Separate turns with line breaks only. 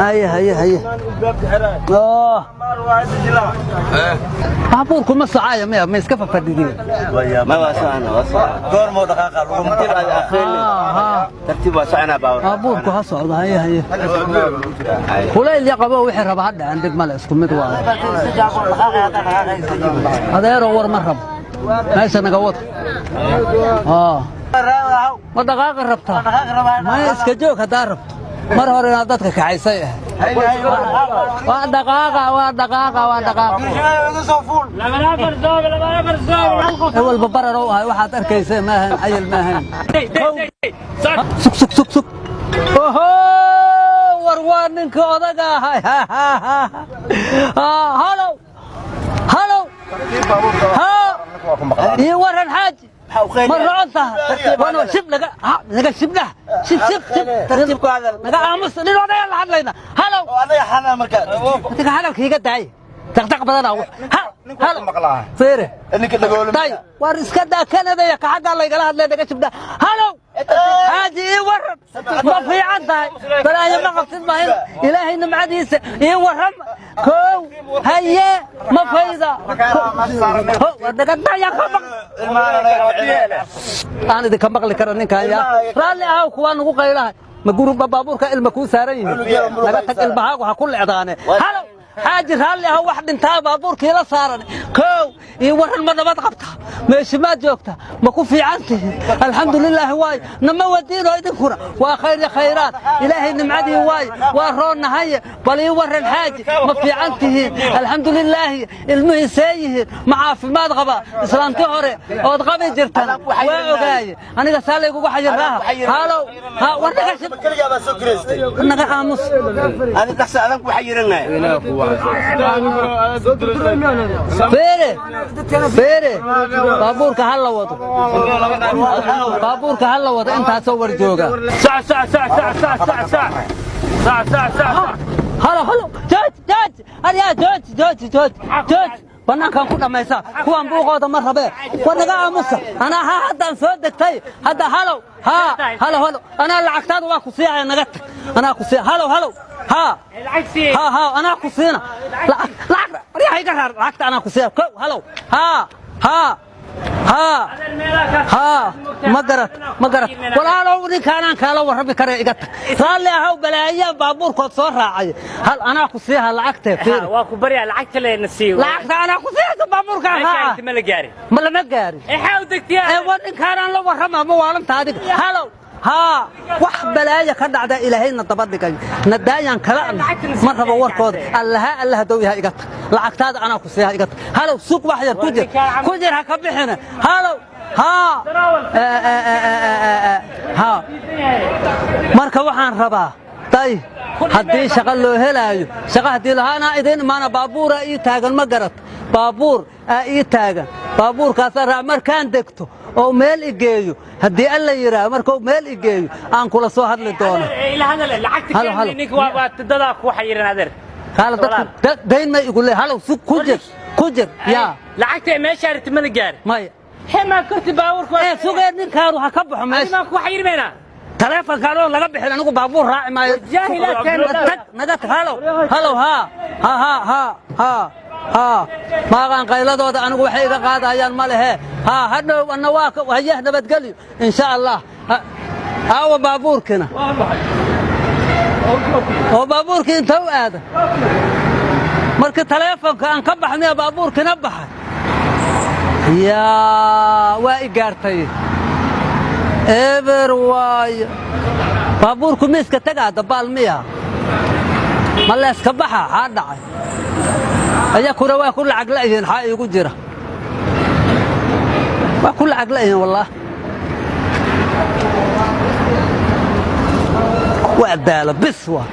Haye, haye, haye. Oo. Baabuurku ma socaayo miya? Ma iska fafadhidin?
Ma waa socona, waa socona.
Goormoo dhaqaaqa lagu
Tartiib aad akhrin. Tartiib waa soconaa baabuur.
Baabuurku ha socdo. Haye, haye. Kulayl iyo qabo wixii raba ha dhacen, dhib male, isku mid waaye. Adeero, war ma rabo, meesha naga wada. Ma dhaqaaqi rabtaa? Maya, iska joog haddaa rabto. Mar hore inaad dadka kaxaysay ahayd. Waa dhaqaaqa, waa dhaqaaqa, waa dhaqaaqa. Ewalba barar u ahay, waxaad arkaysa maahan, cayil maahan. Sug, sug, sug, sug. Oho, war waa ninka odaga ahay. Halow, halow, ha iyo waran xaaji, ma rocon tahay? Waana shib naga naga shiblah, shib, shib, shib.
Tartiib ku hadal.
Naga aamus, nin odaga la hadlayna. Halow.
Anaga xanaa marka.
Adiga hadalka iga daay, daqdaq badanaa.
Ninka maqlaa.
Fiire.
Ninka dhagoolo.
Day, war iska daa Kanada iyo ka xaggaa laygala hadlay. Naga shibdha. Halow xaaji, ii waran, ma fiican tahay? Balaayo ma qabtid mahin? Ilaahay nimcadiisa ii waran. Kow, haye, ma fayda? War naga daya, ka maq aan idinka maqli kara ninkan. Yaa raalli ahaw, kuwaa nugu qaylahay. Ma guruba baabuurka ilma kuu saaran yihiin? Naga tag, ilmahaagu ha ku lecdaane. Halow xaaji, raalli ahaw, wax dhintaa baabuurkii la saaran. Kow, ii waran, ma nabad qabta? Meeshi maad joogta? Ma ku fiican tihin? Alxamdulilaahi waay, nama wadiino idinkuna waa khayr iyo khayraad, Ilaahay nimcadii waay, waa roonnahaye. Bal ii waran xaaji, ma fiican tihiin? Alxamdulilaahi. Ilmihii see yihiin? Ma caafimaad qaba? Islaanti hore ood qabi jirtana waa ogaaye. Aniga saa laygugu xayiraaha. Halow, ha, war naga shib.
Keligaa baa soo kireystay.
Naga aamus.
Adi dhaqso, adan ku xayiranay.
Feere, feere, baabuurka ha la wado, baabuurka ha la wado. Intaasoo war jooga.
Sac, sac, sac, sac, sac, sac, sac, sac, sac, sac.
Halo, halo, jooj, jooj, aryaa, jooj, jooj, jooj, jooj. Bannaankan ku dhammaysaa kuwan buuqooda ma rabee. War naga aamusa. Anaa ha haddaan soo degtay hadda. Halow, haa, halo, halo, anaa lacagtaada waa ku siiyaya. Naga tag, anaa ku siiya. Halow, halow, haa.
Lacagtii.
Haa, haa, anaa ku siina lacag, lacag. Waryaha, iga raar lacagta, anaa ku siiya. Kow, halow, haa, haa, haa, haa. Ma garat, ma garat. Walaalow, ninkaanaan kaala warrami kare, iga tag. Raalli ahaw, balaayaa baabuurkood soo raacay. Hal anaa ku siiha lacagtee, fiiri.
Waa ku baryaa, lacagta leena siiyo.
Lacagta anaa ku siihaysa, baabuurkaan raaca.
Ma la gaarin?
Ma lama gaarin.
Ee xaa u degtiyaa?
Ee war, ninkaanaan la warrama, ma waalanta adiga? Halow, haa, wax balaaya ka dhacda Ilaahayna daba dhigay nadaayaan kala ma rabo warkooda. Allaha, Allah hadow yahay, iga tag. Lacagtaada anaa ku siiha, iga tag. Halow, suq wax yar ku jir, ku jir, ha ka bixina. Halow, haa, haa. Marka waxaan rabaa day, haddii shaqo loo helaayo, shaqo haddii lahaa anaa idiin imaana. Baabuuraa ii taagan, ma garat? Baabuur aa ii taagan, baabuurkaasaa raac. Markaan degto oo meel i geeyo, haddii Alla yidhaah, markuu meel i geeyo aan kula soo hadli doono.
Ila hadal lacagta.
Halo, halo.
Keen ninka, waa dadaa ku xayiran, adeer.
Kaala dadku dayn may igu leey. Halow, sug, ku jir, ku jir yaa.
Lacagta meesha aragti ma la gaarin?
Maya.
Hemaa korti baabuurka.
Ee sugee, ninkaanu ha ka baxo meesha.
Adimaan ku xayirmaynaa.
Taleefonkaan oo laga bixin, anigu baabuur raaci maayo.
Jaahilaad keen.
Tag, naga tag. Halow, halow, haa, ha, ha, ha, ha, ha. Maaqaan qayladooda, anigu waxay iga qaadayaan ma lehe. Ha, hadhow anna waa hayah, nabadgelyo insha Allah. Aawa baabuurkina? Oo baabuurkii inta u aada marka taleefonka aan ka baxnay, baabuurkina baxay. Yaa waa i gaartay, eber waayo. Baabuurku miiska tagaa dabaal miya? Ma leeska baxa? Xaa dhacay? Ayakuna waa ku lacag la'yihiin. Xaa iigu jira? Waa ku lacag la'yihiin wallaah. Waa daalo bis waa.